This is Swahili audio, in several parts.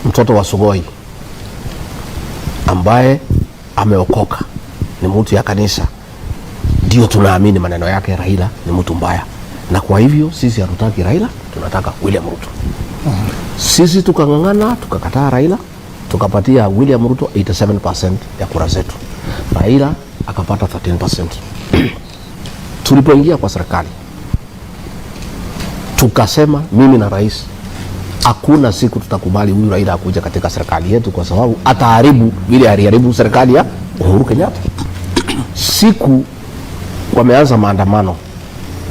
Mtoto wa Sugoi ambaye ameokoka, ni mtu ya kanisa, ndio tunaamini maneno yake. Raila ni mtu mbaya, na kwa hivyo sisi hatutaki Raila, tunataka William Ruto. Sisi tukang'ang'ana, tukakataa Raila, tukapatia William Ruto 87% ya kura zetu, Raila akapata 13%. Tulipoingia kwa serikali tukasema, mimi na rais, hakuna siku tutakubali huyu Raila akuja katika serikali yetu, kwa sababu ataharibu vile aliharibu serikali ya Uhuru Kenyatta. Siku wameanza maandamano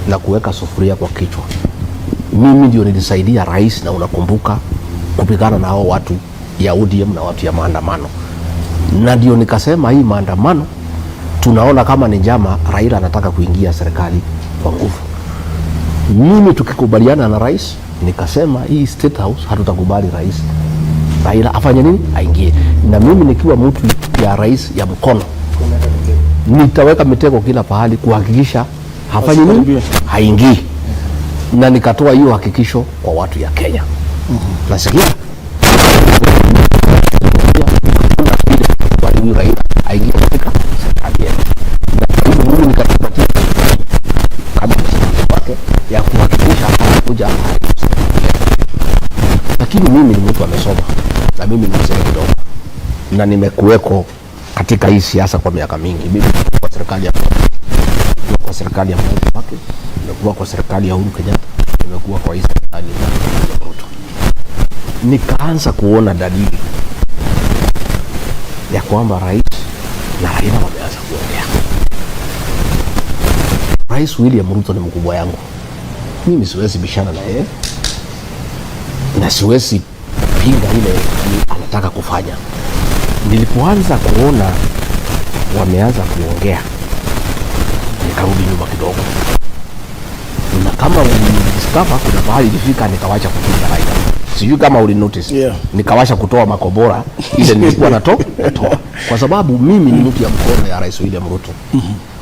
na kuweka sufuria kwa kichwa, mimi ndio nilisaidia rais, na unakumbuka kupigana na hao watu ya ODM na watu ya maandamano, na ndio nikasema hii maandamano tunaona kama ni njama, Raila anataka kuingia serikali kwa nguvu. Mimi tukikubaliana na rais, nikasema hii State House hatutakubali rais Raila afanye nini, aingie. Na mimi nikiwa mtu ya rais ya mkono, nitaweka mitego kila pahali kuhakikisha hafanyi nini, Asikaribie. Haingii. Na nikatoa hiyo hakikisho kwa watu ya Kenya. Nasikia hakuna vile tutakubali huyu Raila aingie katika serikali yetu, na kwa hivyo mimi nikajipatia kama msemaji wake ya kuhakikisha anakuja haribu serikali yetu. Lakini mimi ni mtu amesoma na mimi ni mzee kidogo na nimekuweko katika hii siasa kwa miaka mingi. Mimi nimekuwa kwa serikali ya nimekuwa kwa serikali ya Mwai Kibaki, nimekuwa kwa serikali ya Uhuru Kenyatta, nimekuwa kwa hii serikali ya William Ruto. Nikaanza kuona dalili ya kwamba rais na Raila wameanza kuongea. Rais William Ruto ni mkubwa yangu, mimi siwezi bishana na yeye na siwezi pinga ile anataka kufanya. Nilipoanza kuona wameanza kuongea, nikarudi nyuma kidogo, na kama ulidiscover kuna mahali ilifika nikawacha kupiga Raila. Sijui kama uli notice. Nikawacha kutoa makombora ile nilikuwa natoa kwa sababu mimi ni mtu ya mkono ya Rais William Ruto.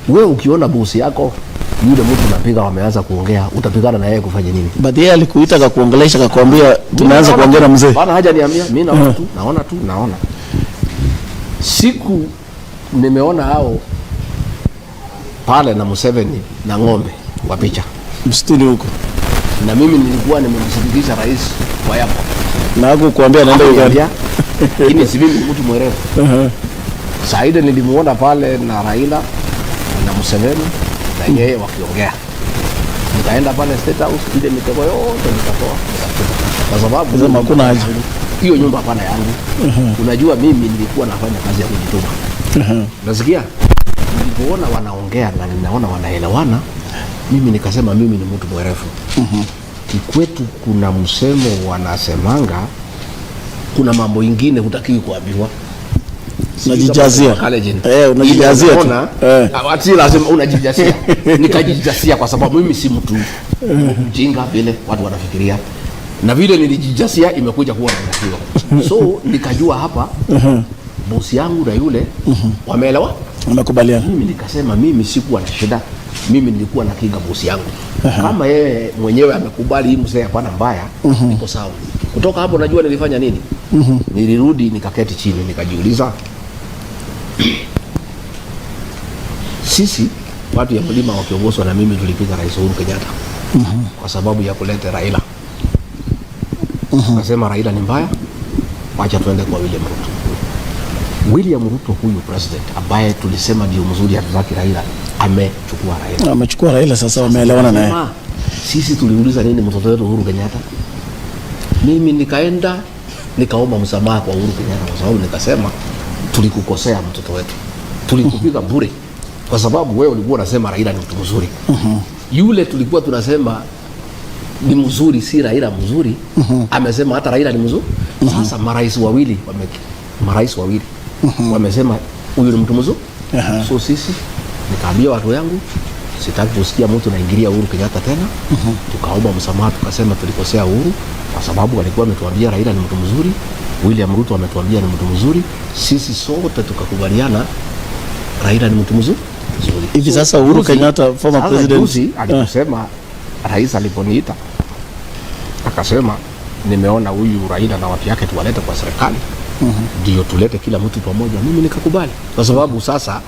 Wewe ukiona bosi yako yule mtu unapiga wameanza kuongea, utapigana na yeye kufanya nini? But yeye alikuita akakuongelesha, akakwambia tumeanza kuongea na mzee? Bana haja niambia, mimi naona tu, naona tu, naona. Siku nimeona hao pale na Museveni na ng'ombe wa picha, msituni huko, na mimi nilikuwa nimemsindikiza rais kwa airport. Na hakukuambia anaenda Uganda? Hakuniambia, lakini si mimi ni mtu mwerevu. Saa ile nilimuona pale na Raila na Museveni na yeye wakiongea, nikaenda pale State House, ile mitego yote nikatoa, nikatupa, kwa sababu Sema hakuna haja. Hiyo nyumba hapana yangu. Unajua mimi nilikuwa nafanya kazi ya kujituma. Nasikia nilipoona wanaongea na ninaona wanaelewana, mimi nikasema mimi ni mtu mwerevu. Kikwetu kuna msemo wanasemanga, kuna mambo ingine hutakiwi kuambiwa. Unajijazia. Kalenjin. Eh, unajijazia tu. Unaona, si lazima unajijazia. Nikajijazia kwa sababu mimi si mtu mjinga vile watu wanafikiria, na vile nilijijazia imekuja kuwa namna hiyo. So nikajua hapa bosi yangu na yule wameelewa. Wamekubaliana. Mimi nikasema mimi sikuwa na shida, mimi nilikuwa na kinga bosi yangu. Kama yeye mwenyewe amekubali hii mzee hapana mbaya, niko sawa. Kutoka hapo najua nilifanya nini? Nilirudi nikaketi chini nikajiuliza, sisi watu ya mlima wakiongozwa na mimi tulipiga Rais Uhuru Kenyatta kwa sababu ya kuleta Raila. Akasema Raila ni mbaya, wacha tuende kwa William Ruto. William Ruto huyu president ambaye tulisema ndio mzuri, hatutaki Raila, amechukua Raila. Amechukua Raila sasa, wameelewana naye. Sema, sisi tuliuliza nini mtoto wetu Uhuru Kenyatta? Mimi nikaenda nikaomba msamaha kwa Uhuru Kenyatta kwa sababu nikasema tulikukosea mtoto wetu, tulikupiga bure kwa sababu wewe ulikuwa unasema Raila ni mtu mzuri. Yule tulikuwa tunasema ni mzuri, si Raila mzuri, amesema hata Raila ni mzuri. Sasa marais wawili wamesema huyu ni mtu mzuri. So sisi nikaambia watu yangu sitaki kusikia mtu naingilia Uhuru Kenyatta tena. Tukaomba msamaha, tukasema tulikosea Uhuru kwa sababu alikuwa ametuambia Raila ni mtu mzuri, William Ruto ametuambia ni mtu mzuri. Sisi sote tukakubaliana Raila ni mtu mzuri. Mzuri. Hivi sasa Uhuru Kenyatta, former Sasa president, juzi aliposema, rais aliponiita akasema Nimeona huyu Raila na watu yake tuwalete kwa serikali, ndio tulete kila mtu pamoja. Mimi nikakubali kwa sababu sasa